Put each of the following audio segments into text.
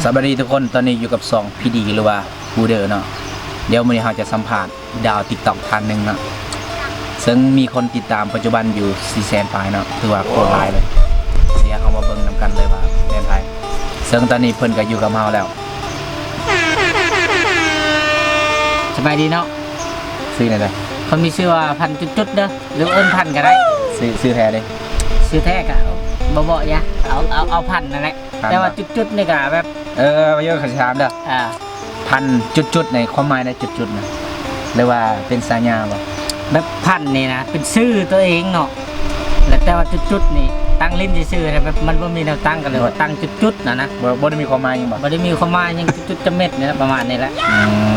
ສະບາຍດີທຸກຄົນ, ຕອນນີ້ຢູ່ກັບຊ່ອງ ພີດີ ຫຼືວ່າ Wooder ເນາະ. ດຽວມື້ນີ້ເຮົາຈະສຳພາດດາວ TikTok ທ່ານໜຶ່ງເນາະ, ເຊິ່ງມີຄົນຕິດຕາມປັດຈຸບັນຢູ່ສີ່ແສນປາຍເນາະ, ຖືວ່າໂຄດຫຼາຍເລີຍ. ດຽວເຮົາມາເບິ່ງນຳກັນເລີຍວ່າແມ່ນໃຜ, ເຊິ່ງຕອນນີ້ເພິ່ນກໍຢູ່ກັບເຮົາແລ້ວ. ສະບາຍດີເນາະ. ຊື່ແນວໃດ? ເຂົາມີຊື່ວ່າພັນຈຸດໆເດີ ຫຼືເອີ້ນພັນກໍໄດ້. ຊື່ ຊື່ແທ້ເດ້? ຊື່ແທ້ກໍບໍ່ເບາະຢາ ເອົາ ເອົາ ເອົາພັນນັ້ນແຫຼະ. ພັນ ແຕ່ວ່າ ບໍ່ ຈຸດໆນີ້ກໍແບບ ເອີ ເອີ ບໍ່ຢູ່ ຂ້ອຍຊິຖາມເດີ. ອ່າ ພັນຈຸດໆນີ້ ຄວາມໝາຍໃນຈຸດໆນະ ຫຼືວ່າເປັນສາຍາບໍ່? ແບບພັນນີ້ນະ ເປັນຊື່ຕົວເອງເນາະ, ແລະ ແຕ່ວ່າຈຸດໆນີ້ຕັ້ງຫຼິ້ນຊື່ໆນະ, ແບບມັນບໍ່ມີແນວຕັ້ງ ກໍເລີຍວ່າຕັ້ງຈຸດໆນະນະ. ບໍ່ ບໍ່ໄດ້ມີຄວາມໝາຍຫຍັງບໍ່? ບໍ່ໄດ້ມີຄວາມໝາຍຫຍັງ, ຈຸດໆຈະເມັດນີ້ແຫຼະ ປະມານນີ້ແຫຼະ. ອືມ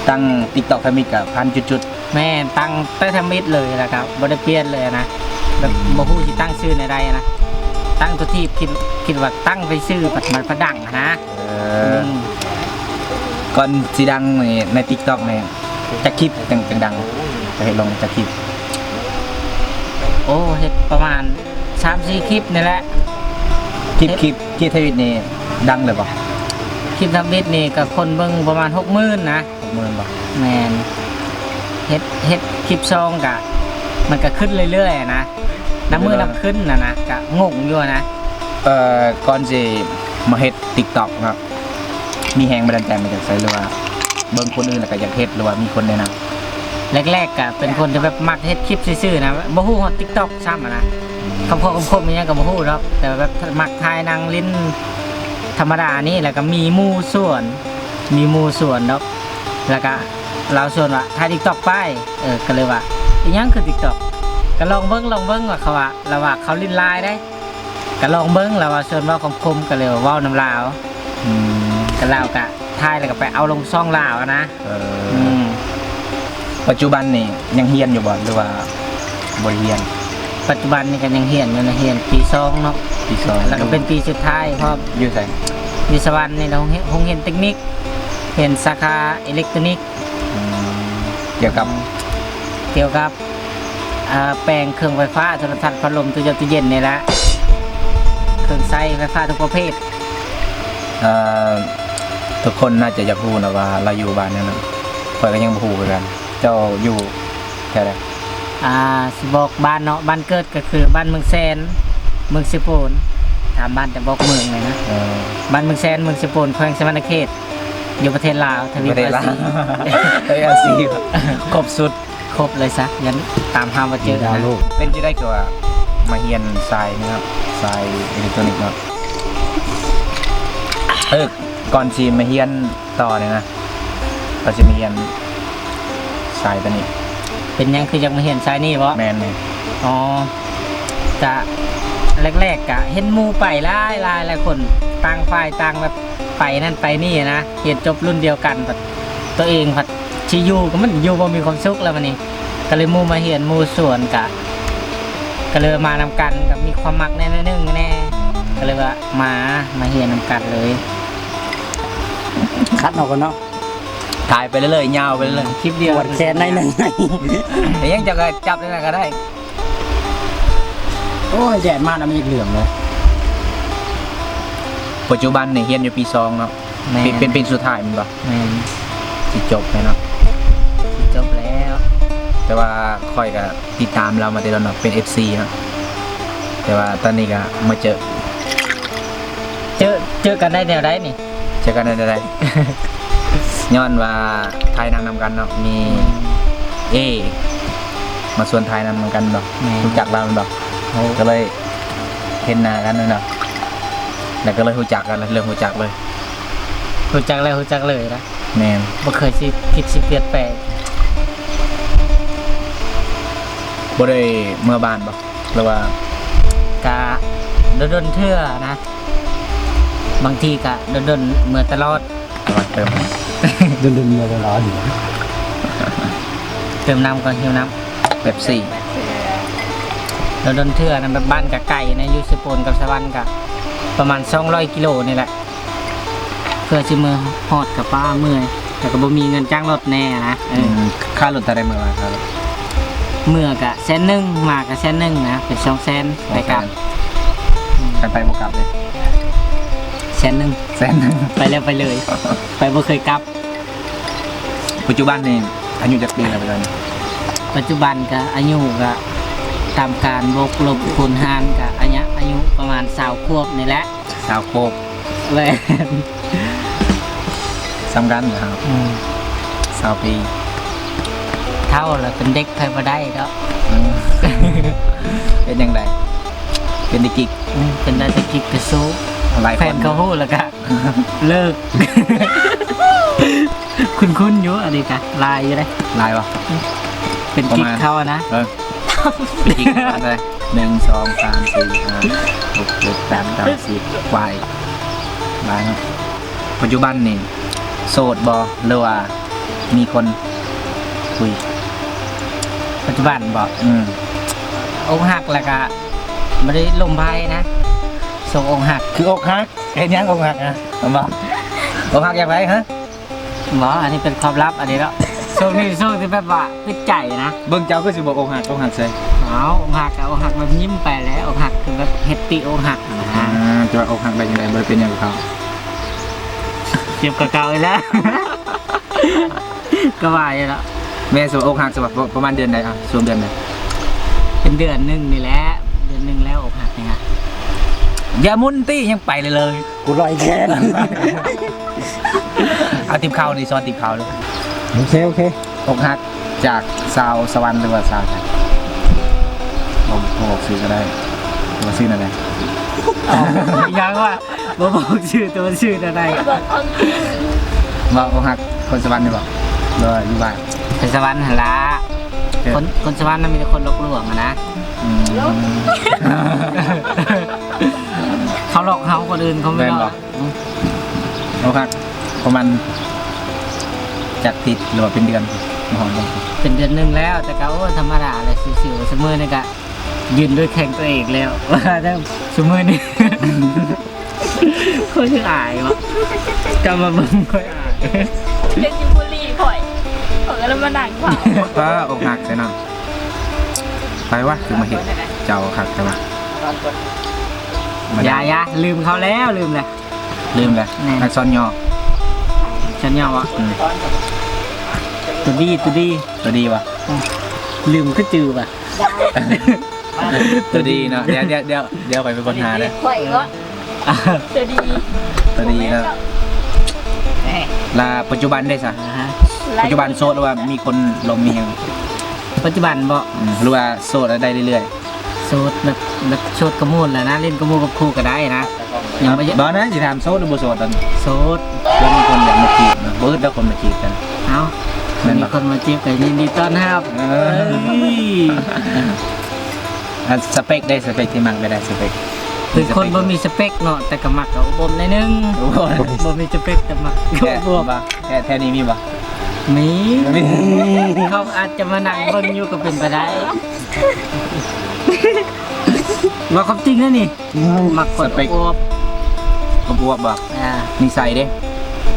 ຕັ້ງ TikTok ທຳອິດກໍພັນຈຸດໆ. ແມ່ນ, ຕັ້ງແຕ່ທຳອິດເລີຍ ແລ້ວກໍບໍ່ໄດ້ປ່ຽນເລີຍນະ, ແບບ ອືມ ບໍ່ຮູ້ຊິຕັ້ງຊື່ແນວໃດນະ, ຕັ້ງຕົວທີ່ຄິດ ຄິດວ່າຕັ້ງໄປຊື່ ມັນ ມັນດັງຫັ້ນນະ. ເອີ ອືມ ກ່ອນຊິດັງນີ້ ໃນ TikTok ນີ້ ຈັກຄລິບຈັ່ງ ຈັ່ງດັງ? ຈະເຮັດລົງຈັກຄລິບ? ໂອ້ ເຮັດປະມານສາມສີ່ຄລິບນີ້ແຫຼະ. ຄລິບ ເຮັດ ຄລິບ ຄລິບທຳອິດນີ້ດັງເລີຍບໍ່? ຄລິບທຳອິດນີ້ກໍຄົນເບິ່ງປະມານຫົກໝື່ນນະ. ຫົກໝື່ນບໍ່? ແມ່ນ, ເຮັດ ເຮັດຄລິບສອງກະ ມັນກະຂຶ້ນເລື້ອຍໆນະ, ນັບມື້ນັບຂຶ້ນນະນະ, ກະງົງຢູ່ນະ. ເອີ ກ່ອນຊິມາເຮັດ TikTok ເນາະ ມີແຮງບັນດານໃຈມາຈາກໃສ ຫຼືວ່າເບິ່ງຄົນອື່ນແລ້ວກະຢາກເຮັດ ຫຼືວ່າມີຄົນແນະນຳ? ແລກໆກະເປັນຄົນທີ່ແບບມັກເຮັດຄລິບຊື່ໆນະ, ບໍ່ຮູ້ຮອດ TikTok ຊ້ຳຫັ້ນນະ, ຄຳຄວາມຄຳຄົມອີ່ຫຍັງກໍບໍ່ຮູ້ດອກ, ແຕ່ແບບມັກຖ່າຍນັ່ງຫຼິ້ນທຳມະດານີ້ ແລ້ວກໍມີໝູ່ຊວນ ມີໝູ່ຊວນດອກ, ແລ້ວກະລາວຊວນວ່າຖ່າຍ TikTok ໄປ. ເອີ ກໍເລີຍວ່າ ອີ່ຫຍັງຄື TikTok? ກໍລອງເບິ່ງ ລອງເບິ່ງວ່າ ເຂົາວ່າ ລາວວ່າເຂົາຫຼິ້ນຫຼາຍເດ້, ກໍລອງເບິ່ງ ລາວວ່າຊວນເວົ້າຄຳຄົມ ກໍເລີຍເວົ້ານຳລາວ. ອືມ ກໍລາວກະຖ່າຍ ແລ້ວກໍໄປເອົາລົງຊ່ອງລາວນະ. ເອີ ອືມ ປັດຈຸບັນນີ້ຍັງຮຽນຢູ່ບໍ່ ຫຼືວ່າບໍ່ໄດ້ຮຽນ? ປັດຈຸບັນນີ້ກໍຍັງຮຽນຢູ່ນະ, ຮຽນປີສອງເນາະ, ປີສອງ ແລ້ວກໍເປັນປີສຸດທ້າຍພ້ອມ. ຢູ່ໃສ? ຢູ່ສະຫວັນນີ້ນະ, ໂຮງຮຽນ ໂຮງຮຽນເຕັກນິກ, ຮຽນສາຂາອີເລັກໂຕນິກ. ອືມ ກ່ຽວກັບ ກ່ຽວກັບ ອ່າ ແປງເຄື່ອງໄຟຟ້າ, ໂທລະທັດ, ພັດລົມ, ຕູ້ເຢັນ, ຕູ້ເຢັນນີ້ແຫຼະ, ເຄື່ອງໃຊ້ໄຟຟ້າທຸກປະເພດ. ເອີ ທຸກຄົນໜ້າຈະຢາກຮູ້ນະວ່າລາວຢູ່ບ້ານຫຍັງນະ, ຂ້ອຍກໍຍັງບໍ່ຮູ້ຄືກັນ. ເຈົ້າຢູ່ແຖວໃດ? ອ່າ ຊິບອກບ້ານເນາະ, ບ້ານເກີດກໍຄືບ້ານເມືອງແຊນ ເມືອງເຊໂປນ. ຖາມບ້ານແຕ່ບອກເມືອງເລີຍນະ. ເອີ ບ້ານເມືອງແຊນ ເມືອງເຊໂປນ ແຂວງສະຫວັນນະເຂດ ຢູ່ປະເທດລາວ ທະວີບອາຊີ. ທະວີບອາຊີ ຄົບສຸດ. ຄົບເລີຍຊະ, ຍັງຕາມຫາບໍ່ເຈີນະ. ເປັນຈັ່ງໃດຄືວ່າມາຮຽນສາຍນີ້ເນາະ, ສາຍອີເລັກໂຕນິກເນາະ? ເອີ ກ່ອນຊິມາຮຽນຕໍ່ນີ້ນະ, ກ່ອນຊິມາຮຽນສາຍຕົວນີ້. ເປັນຫຍັງຄືຢາກມາຮຽນສາຍນີ້ບໍ? ແມ່ນ. ອໍ ກະແລກໆກະເຫັນໝູ່ໄປຫຼາຍໆ ຫຼາຍຄົນ, ຕ່າງຝ່າຍຕ່າງແບບໄປນັ້ນໄປນີ້ນະ, ຮຽນຈົບລຸ້ນດຽວກັນ, ແບບຕົວເອງພັດ ຊິຢູ່ກໍມັນຢູ່ບໍ່ມີຄວາມສຸກແລ້ວບັດນີ້, ກໍເລີຍໝູ່ມາຮຽນ ໝູ່ຊວນກະ ກໍເລີຍມານຳກັນ, ກໍມີຄວາມມັກແດ່ໜ້ອຍໜຶ່ງແດ່, ກໍເລີຍວ່າມາ ມາຮຽນນຳກັນເລີຍ. ຄັດເອົາກ່ອນເນາະ, ຖ່າຍໄປເລື້ອຍໆ ຍາວໄປເລື້ອຍໆ. ຄລິບດຽວ ປວດແຂນໜ້ອຍໜຶ່ງ. ເປັນຫຍັງ ເຈົ້າກໍຈັບແນວນັ້ນກໍໄດ້. ໂອ້ຍ ແດດມາແລ້ວມັນຢາກເຫຼືອງເລີຍ. ປັດຈຸບັນນີ້ຮຽນຢູ່ປີສອງເນາະ. ແມ່ນ. ເປັນ ເປັນປີສຸດທ້າຍແມ່ນບໍ່? ແມ່ນ. ຊິຈົບແລ້ວເນາະ. ຊິຈົບແລ້ວ. ແຕ່ວ່າຂ້ອຍກໍຕິດຕາມລາວມາແຕ່ດົນເນາະ, ເປັນເອັຟຊີເນາະ, ແຕ່ວ່າຕອນນີ້ກໍມາເຈີ ເຈີ ເຈີກັນໄດ້ແນວໃດນີ້? ເຈີກັນໄດ້ແນວໃດ? ຍ້ອນວ່າຖ່າຍໜັງນຳກັນເນາະ, ມີ ອືມ ເອ ມາຊວນຖ່າຍໜັງນຳກັນເນາະ. ແມ່ນ. ຮູ້ຈັກລາວແມ່ນບໍ່? ໂອ້. ກໍເລີຍເຫັນໜ້າກັນເນາະ, ແລ້ວກໍເລີຍຮູ້ຈັກກັນ, ເລີ່ມຮູ້ຈັກເລີຍ. ຮູ້ຈັກແລ້ວຮູ້ຈັກເລີຍນະ. ແມ່ນ. ບໍ່ເຄີຍຊິຄິດຊິປຽນແປງ. ບໍ່ໄດ້ເມືອບ້ານບໍ່ ຫຼືວ່າ? ກະດົນໆເທື່ອນະ, ບາງທີກະດົນໆເມືອຕະຫຼອດ. ເຕີມ ດົນໆເມືອຕະຫຼອດ. ເຕີມນ້ຳກ່ອນ, ຫິວນ້ຳ. ເປັບຊີ. ດົນໆເທື່ອນະ, ແບບບ້ານກະໄກນະ, ຢູ່ເຊໂປນກັບສະຫວັນກະປະມານສອງຮ້ອຍກິໂລນີ້ແຫຼະ. ເພື່ອຊິເມືອຮອດກະປ້າເມື່ອຍ, ແຕ່ກະບໍ່ມີເງິນຈ້າງລົດແນ່ນະ. ເອີ ອືມ ຄ່າລົດເທົ່າໃດເມືອມາ? ຄ່າລົດ ເມືອກະແສນໜຶ່ງ, ມາກະແສນໜຶ່ງນະ, ເປັນສອງແສນ ສອງແສນ ໄປກັບ. ອືມ ຄັນໄປບໍ່ກັບເດ້? ແສນໜຶ່ງ ແສນໜຶ່ງ ໄປແລ້ວໄປເລີຍ ໄປບໍ່ເຄີຍກັບ. ປັດຈຸບັນນີ້ອາຍຸຈັກປີແລ້ວ ປັດຈຸບັນ? ປັດຈຸບັນກະອາຍຸກະຕາມການບວກລົບຄູນຫານກະອາຍະ ອາຍຸປະມານຊາວຂວບນີ້ແຫຼະ. ຊາວຂວບ ແມ່ນ ສ່ຳກັນເນາະ. ອືມ ຊາວປີ ເຖົ້າລະເປັນເດັກໃຜບໍ່ໄດ້ດອກ. ອືມ ເປັນຈັ່ງໃດ? ເປັນໄດ້ກິກ. ອືມ ເປັນໄດ້ແຕ່ກິກກະຊູ້. ຫຼາຍຄົນ ແຟນເຂົາຮູ້ລະກະ ເລີກ. ຄຸ້ນໆຢູ່ ອັນນີ້ກະຫຼາຍຢູ່ເດ້. ຫຼາຍບໍ່? ເປັນກິກເຂົານະ. ເອີ ເປັນກິກເຂົາເລີຍ. ໜຶ່ງ ສອງ ສາມ ສີ່ ຫ້າ ຫົກ ເຈັດ ແປດ ເກົ້າ ສິບ ກວ່າອີກ. ຫຼາຍເນາະ. ປັດຈຸບັນນີ້ໂສດບໍ່ ຫຼືວ່າມີຄົນຄຸຍ? ປັດຈຸບັນບໍ່? ອືມ ອົກຫັກລະກະບໍ່ໄດ້ລົມໄພນະ. ໂສດອົກຫັກ. ຄືອົກຫັກ? ເຮັດຫຍັງອົກຫັກນະ? ບໍ່ ອົກຫັກຢາກໄປຮະ? ບໍ່ ອັນນີ້ເປັນຄວາມລັບອັນນີ້ເນາະ. ຊ່ວງນີ້ຊ່ວງທີ່ແບບວ່າປິດໃຈນະ. ເບິ່ງເຈົ້າຄືຊິບໍ່ອົກຫັກ ອົກຫັກໃສ? ເອົ້າ ອົກຫັກກະອົກຫັກແບບຍິ້ມໄປແຫຼະ. ອົກຫັກຄືແບບເຮັດຕິອົກຫັກນະ. ອ່າ ແຕ່ວ່າອົກຫັກໄດ້ຈັ່ງໃດ ບໍ່ໄດ້ເປັນຫຍັງກັບເຂົາ. ເຈັບກວ່າເກົ່າອີກແລ້ວ. ກະວ່າຢູ່ເນາະ. ແມ່ນ ສົມມຸດອົກຫັກ ປະມານເດືອນໃດ? ອະ ຊ່ວງເດືອນໃດ? ເປັນເດືອນໜຶ່ງນີ້ແຫຼະ ເດືອນໜຶ່ງແລ້ວອົກຫັກນີ້. ຢ່າໝຸນຕິ ຍັງໄປເລີຍ. ກູລອຍແຂນ. ເອົາຕິບເຂົ້ານີ້ ສອນຕິບເຂົ້າເລີຍ. ໂອເຄ ໂອເຄ. ອົກຫັກຈາກສາວສະຫວັນ ຫຼືວ່າສາວໃສ? ບໍ່ ບໍ່ບອກຊື່ກະໄດ້. ວ່າຊື່ແນວໃດ? ເອົ້າ ອີຫຍັງວະ? ບໍ່ບອກຊື່ ແຕ່ວ່າຊື່ແນວໃດ? ບໍ່ ອົກຫັກຄົນສະຫວັນນີ້ບໍ່? ຫຼືວ່າຢູ່ບ້ານ? ຄົນສະຫວັນຫັ້ນລະ. ເອີ ຄົນ ຄົນສະຫວັນນະ ມີແຕ່ຄົນຫຼອກລວງຫັ້ນນະ. ອືມ ເຂົາຫຼອກເຮົາ ຄົນອື່ນເຂົາບໍ່. ແມ່ນບໍ່? ອືມ ອົກຫັກປະມານຈັກທິດ ຫຼືວ່າເປັນເດືອນ? ມາຮອດ ເປັນເດືອນໜຶ່ງແລ້ວ ແຕ່ກະ ໂອ້ ທຳມະດາແຫຼະ ຊິວໆ. ຊຸມື້ນີ້ກະຢືນດ້ວຍແຂ້ງຕົວເອງແລ້ວ ວ່າແລ້ວຊຸມື້ນີ້. ຂ້ອຍຄືອາຍວະ ເຈົ້າມາເບິ່ງຂ້ອຍອາຍ. ເປັນຊິບູລີຂ້ອຍ ຂ້ອຍກະເລີຍມານັ່ງເຝົ້າ. ປ້າ ອົກຫັກແທ້ເນາະ. ໄປວະ ຄືມາເຮັດເຈົ້າຄັກແທ້ວະ. ຢ່າ ຢ່າ ລືມເຂົາແລ້ວ ລືມແລ້ວ. ລືມແລ້ວ. ແມ່ນ ອັກສອນຍໍ ອັກສອນຍໍວະ? ອືມ ໂຕດີ ໂຕດີ ໂຕດີວະ? ອືມ ລືມຄືຈື່ວະ. ໂຕດີເນາະ. ດຽວ ດຽວ ດຽວ ດຽວຂ້ອຍໄປຄົ້ນຫາເດີ. ຂ້ອຍວະ? ໂຕດີ ໂຕດີເນາະ. ລະປັດຈຸບັນເດຊະ? ອາຮະ ປັດຈຸບັນໂສດ ຫຼືວ່າມີຄົນລົມມີຫຍັງ? ປັດຈຸບັນບໍ? ອືມ ຫຼືວ່າໂສດໄດ້ເລື້ອຍໆ? ໂສດແບບ ແບບໂສດກະມ່ວນແຫຼະນະ ຫຼິ້ນກັບໝູ່ກັບຄູ່ກະໄດ້ນະ. ຍັງບໍ່ ບໍ່ນະ ຊິຖາມໂສດຫຼືບໍ່ໂສດຕອນນີ້? ໂສດ. ແລ້ວມີຄົນຢາກມາຈີບນະ? ບໍ່ອຶດດອກຄົນມາຈີບກັນ. ເອົ້າ ແມ່ນບໍ່? ມີຄົນມາຈີບກະຍິນດີຕ້ອນຮັບ. ເອີ ເອີ ອັນສະເປັກເດ ສະເປັກທີ່ມັກແບບໃດ? ສະເປັກ ເປັນຄົນບໍ່ມີສະເປັກເນາະ ແຕ່ກະມັກກະອົບອົມໜ້ອຍໜຶ່ງ. ບໍ່ມີສະເປັກແຕ່ມັກ ແທ້ ແທ້ ແຖວນີ້ມີບໍ່? ມີ ມີ ເຂົາອາດຈະມານັ່ງເບິ່ງຢູ່ກະເປັນໄປໄດ້. ເວົ້າຄວາມຈິງເລີຍນີ້. ມັກຄົນ ສະເປັກ ອວບໆ ອວບໆ ບໍ່? ອ່າ ນິໄສເດ?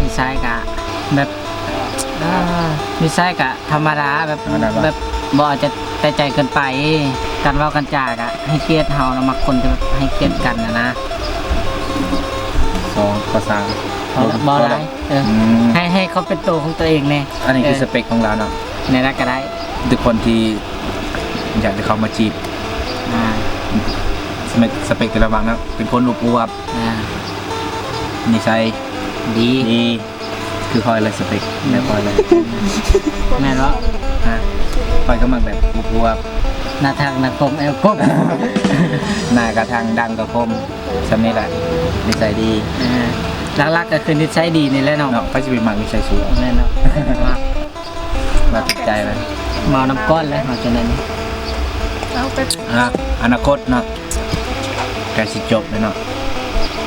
ນິໄສກະແບບ ອ່າ ນິໄສກະທຳມະດາ ແບບ ທຳມະດາບໍ່? ແບບບໍ່ເອົາໃຈໃສ່ໃຈເກີນໄປ ການເວົ້າການຈາກະໃຫ້ກຽດເຮົານະ ມັກຄົນທີ່ແບບໃຫ້ກຽດກັນຫັ້ນນະ. ສອງ ຂໍ້ສາມ ບໍ່ ບໍ່ຫຼາຍ. ເອີ ອືມ ໃຫ້ ໃຫ້ເຂົາເປັນໂຕຂອງຕົວເອງແດ່. ອັນນີ້ຄື ເອີ ສະເປັກຂອງລາວເນາະ. ແນວໃດກະໄດ້ ທຸກຄົນທີ່ຢາກຈະເຂົ້າມາຈີບ. ອ່າ ສະເປັກ ສະເປັກແຕ່ລະບັງນະ ເປັນຄົນອວບໆ ອ່າ ນິໄສດີ ດີ ຄືຂ້ອຍເລີຍ ສະເປັກແບບຂ້ອຍເລີຍ. ແມ່ນບໍ່? ຮະ ຂ້ອຍກະມັກແບບອວບໆ ໜ້າທັກໜ້າກົມແອວກົມ ໜ້າກະທັງ ດັງກະຄົມ ຊ່ຳນີ້ແຫຼະ ນິໄສດີ. ອ່າ ຫຼັກໆກະຄືນິໄສດີນີ້ແຫຼະເນາະ. ເນາະ ໃຜຊິໄປມັກນິໄສຊົ່ວ? ແມ່ນເນາະ. ວ່າຕິດໃຈເລີຍ ເມົານຳກ້ອນແລ້ວເຮົາຈັ່ງໃດນີ້. ອ່າ ອະນາຄົດເນາະ ໃກ້ຊິຈົບແລ້ວເນາະ.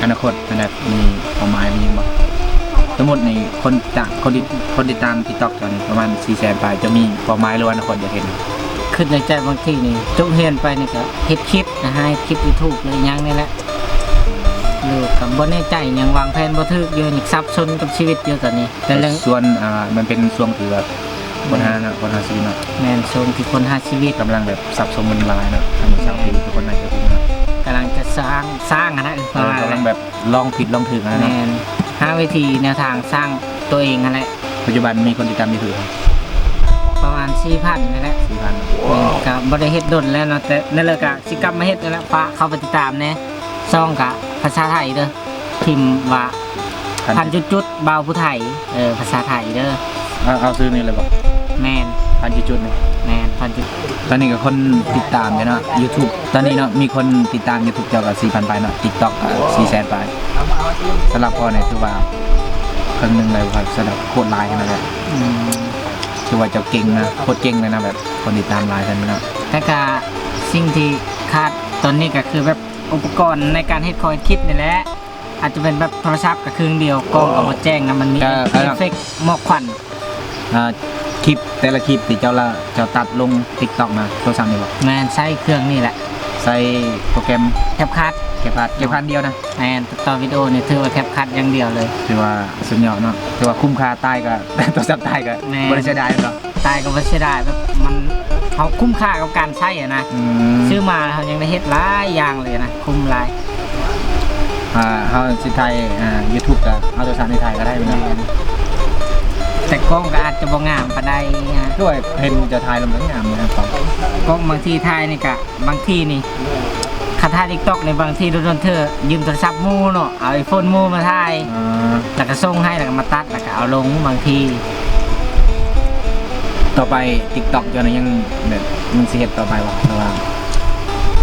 ອະນາຄົດ ອັນນັ້ນ ມີເປົ້າໝາຍມີບໍ່? ສົມມຸດນີ້ ຄົນຕາມ ຄົນຕິດ ຄົນຕິດຕາມຕິກຕັອກເຈົ້ານີ້ປະມານສີ່ແສນປາຍ ເຈົ້າມີເປົ້າໝາຍ ຫຼືວ່າອະນາຄົດຢາກເຫັນ? ຄິດໃນໃຈບາງທີນີ້ ຈົບຮຽນໄປນີ້ກະເຮັດຄລິບນະ ຫາເຮັດຄລິບຢູທູບ ຫຼືຫຍັງນີ້ແຫຼະ ຫຼືກະບໍ່ແນ່ໃຈຫຍັງ ວາງແຜນບໍ່ຖືກຢູ່ ຍັງສັບສົນກັບຊີວິດຢູ່ຕອນນີ້. ແຕ່ເລື່ອງ ຊ່ວງ ອ່າ ມັນເປັນຊ່ວງທີ່ແບບ ຄົ້ນຫາເນາະ ຄົ້ນຫາຊີວິດເນາະ. ແມ່ນ ຊ່ວງທີ່ຄົ້ນຫາຊີວິດ ກຳລັງແບບສັບສົນ ມັນຫຼາຍເນາະ. ອັນນີ້ຊາວທີ່ທຸກຄົນໜ້າຈະຮູ້ເນາະ ກຳລັງຈະສ້າງ ສ້າງຫັ້ນນະ ເອີ ປະມານ ກຳລັງແບບ ລອງຜິດລອງຖືກຫັ້ນແຫຼະເນາະ. ແມ່ນ ຫາວິທີແນວທາງສ້າງຕົວເອງຫັ້ນແຫຼະ. ປັດຈຸບັນມີຄົນຕິດຕາມຢູທູບປະມານສີ່ພັນນີ້ແຫຼະ. ສີ່ພັນ ແມ່ນ ກໍບໍ່ໄດ້ເຮັດດົນແລ້ວເນາະ ແຕ່ນັ້ນແຫຼະ ກໍຊິກັບມາເຮັດນັ້ນແຫຼະ. ຝາກເຂົ້າໄປຕິດຕາມແດ່. ຊ່ອງກະພາສາໄທເດີ ພິມວ່າ ພັນ ພັນຈຸດຈຸດ ບ່າວຜູ້ໄທ ເອີ ພາສາໄທເດີ. ເອົາ ເອົາຊື່ນີ້ເລີຍບໍ? ແມ່ນ ພັນຈຸດຈຸດນີ້. ແມ່ນ ພັນຈຸດ. ຕອນນີ້ກໍຄົນຕິດຕາມຢູ່ເນາະ ຢູທູບ ຕອນນີ້ເນາະ ມີຄົນຕິດຕາມຢູທູບເຈົ້າກໍສີ່ພັນປາຍເນາະ ຕິກຕັອກກໍສີ່ແສນປາຍ. ສຳລັບຂ້ອຍນີ້ຖືວ່າເຄິ່ງໜຶ່ງເລີຍ ສຳລັບໂຄດຫຼາຍຂະໜາດນັ້ນ. ອືມ ຖືວ່າເຈົ້າເກັ່ງນະ ໂຄດເກັ່ງເລີຍນະ ແບບຄົນຕິດຕາມຫຼາຍຂະໜາດນັ້ນເນາະ. ແຕ່ກະສິ່ງທີ່ຂາດຕອນນີ້ກໍຄືແບບ ອຸປະກອນໃນການເຮັດ ຂໍເຮັດຄລິບນີ້ແຫຼະ ອາດຈະເປັນແບບໂທລະສັບກໍເຄື່ອງດຽວ ກ້ອງກໍບໍ່ແຈ້ງນະ ມັນມີ ເອີ ເອັບເຟັກໝອກຄວັນ. ອ່າ ຄລິບແຕ່ລະຄລິບທີ່ເຈົ້າລະ ເຈົ້າຕັດລົງຕິກຕັອກນະ ໂທລະສັບນີ້ບໍ? ແມ່ນ ໃຊ້ເຄື່ອງນີ້ແຫຼະ. ໃຊ້ໂປຣແກຣມ ແຄັບຄັດ ແຄັບຄັດ ແຄັບຄັດດຽວນະ? ແມ່ນ ຕັດຕໍ່ວິດີໂອນີ້ຖືວ່າແຄັບຄັດຢ່າງດຽວເລີຍ. ຖືວ່າສຸດຍອດເນາະ ຖືວ່າຄຸ້ມຄ່າ ຕາຍກໍ ໂທລະສັບຕາຍກໍ ແມ່ນ ບໍ່ໄດ້ເສຍດາຍແມ່ນບໍ່? ຕາຍກໍບໍ່ເສຍດາຍ ແບບມັນ ເຮົາຄຸ້ມຄ່າກັບການໃຊ້ຫັ້ນນະ. ອືມ ຊື້ມາເຮົາຍັງໄດ້ເຮັດຫຼາຍຢ່າງເລີຍນະ ຄຸ້ມຫຼາຍ. ອ່າ ເຮົາຊິຖ່າຍ ອ່າ ຢູທູບກໍເອົາໂທລະສັບນີ້ຖ່າຍກໍໄດ້ແມ່ນບໍ່? ແມ່ນ ແຕ່ກ້ອງກໍອາດຈະບໍ່ງາມປານໃດນະ. ຄືວ່າເຫັນເຈົ້າຖ່າຍແລ້ວມັນກໍງາມນະ ກ້ອງ ກ້ອງບາງທີຖ່າຍນີ້ກະ ບາງທີນີ້ ຄັນຖ່າຍຕິກຕັອກນີ້ ບາງທີດົນໆເທື່ອຢືມໂທລະສັບໝູ່ເນາະ ເອົາໄອໂຟນໝູ່ມາຖ່າຍ ອ່າ ແລ້ວກໍສົ່ງໃຫ້ ແລ້ວກໍມາຕັດ ແລ້ວກໍເອົາລົງບາງທີ. ຕໍ່ໄປຕິກຕັອກເຈົ້ານີ້ຍັງແບບ ຍັງຊິເຮັດຕໍ່ໄປບໍ່ ຫຼືວ່າ?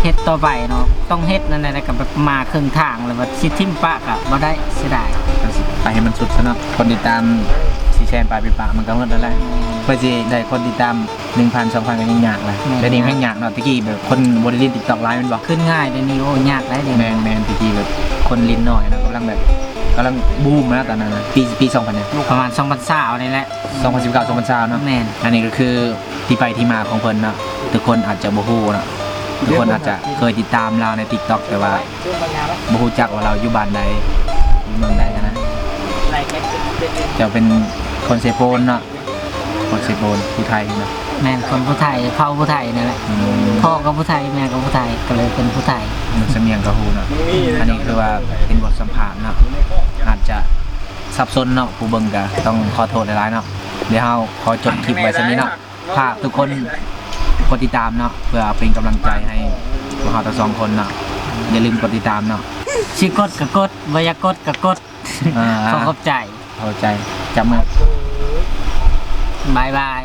ເຮັດຕໍ່ໄປເນາະ ຕ້ອງເຮັດນັ້ນແຫຼະ ແລ້ວກໍແບບມາເຄິ່ງທາງແລ້ວ ວ່າຊິຖິ້ມປະກໍບໍ່ໄດ້ ເສຍດາຍ. ໄປໃຫ້ມັນສຸດຊະເນາະ ຄົນຕິດຕາມສີ່ແສນປາຍປິປະ ມັນກໍໝົດແລ້ວແຫຼະ. ແມ່ນ ເພື່ອຊິໄດ້ຄົນຕິດຕາມ ໜຶ່ງພັນ ສອງພັນ ກໍຍັງຍາກນະ. ແມ່ນ ດຽວນີ້ແຮງຍາກເນາະ ແຕ່ກີ້ແບບຄົນບໍ່ໄດ້ຫຼິ້ນຕິກຕັອກຫຼາຍແມ່ນບໍ່? ຂຶ້ນງ່າຍດຽວນີ້ ໂອ້ ຍາກຫຼາຍເດ. ແມ່ນໆ ແຕ່ກີ້ແບບຄົນຫຼິ້ນໜ້ອຍເນາະ ກຳລັງແບບ ກຳລັງບູມນະຕອນນັ້ນນະ ປີ ປີສອງພັນ ປະມານສອງພັນຊາວນີ້ແຫຼະ ສອງພັນສິບເກົ້າ ສອງພັນຊາວເນາະ. ແມ່ນ ອັນນີ້ກໍຄືທີ່ໄປທີ່ມາຂອງເພິ່ນເນາະ ທຸກຄົນອາດຈະບໍ່ຮູ້ເນາະ ທຸກຄົນອາດຈະເຄີຍຕິດຕາມລາວໃນຕິກຕັອກ ແຕ່ວ່າບໍ່ຮູ້ຈັກວ່າລາວຢູ່ບ້ານໃດ ຢູ່ເມືອງໃດຫັ້ນນະ. ເຈົ້າເປັນຄົນເຊໂປນເນາະ? ຄົນເຊໂປນ ຜູ້ໄທເນາະ? ແມ່ນ ຄົນຜູ້ໄທ ເຜົ່າຜູ້ໄທນັ້ນແຫຼະ. ອືມ ພໍ່ກໍຜູ້ໄທ ແມ່ກໍຜູ້ໄທ ກໍເລີຍເປັນຜູ້ໄທ. ສຳນຽງກໍຮູ້ເນາະ. ອັນນີ້ຄືວ່າເປັນບົດສຳພາດເນາະ ອາດຈະສັບສົນເນາະ ຜູ້ເບິ່ງກໍຕ້ອງຂໍໂທດຫຼາຍໆເນາະ. ດຽວເຮົາຂໍຈົບຄລິບໄວ້ສ່ຳນີ້ເນາະ. ຝາກທຸກຄົນກົດຕິດຕາມເນາະ ເພື່ອເປັນກຳລັງໃຈໃຫ້ພວກເຮົາທັງສອງຄົນເນາະ. ຢ່າລືມກົດຕິດຕາມເນາະ. ຊິກົດກໍກົດ ບໍ່ຢາກກົດກໍກົດ. ອ່າ ຂໍຂອບໃຈ ຂອບໃຈ ຈັບມື ບາຍບາຍ.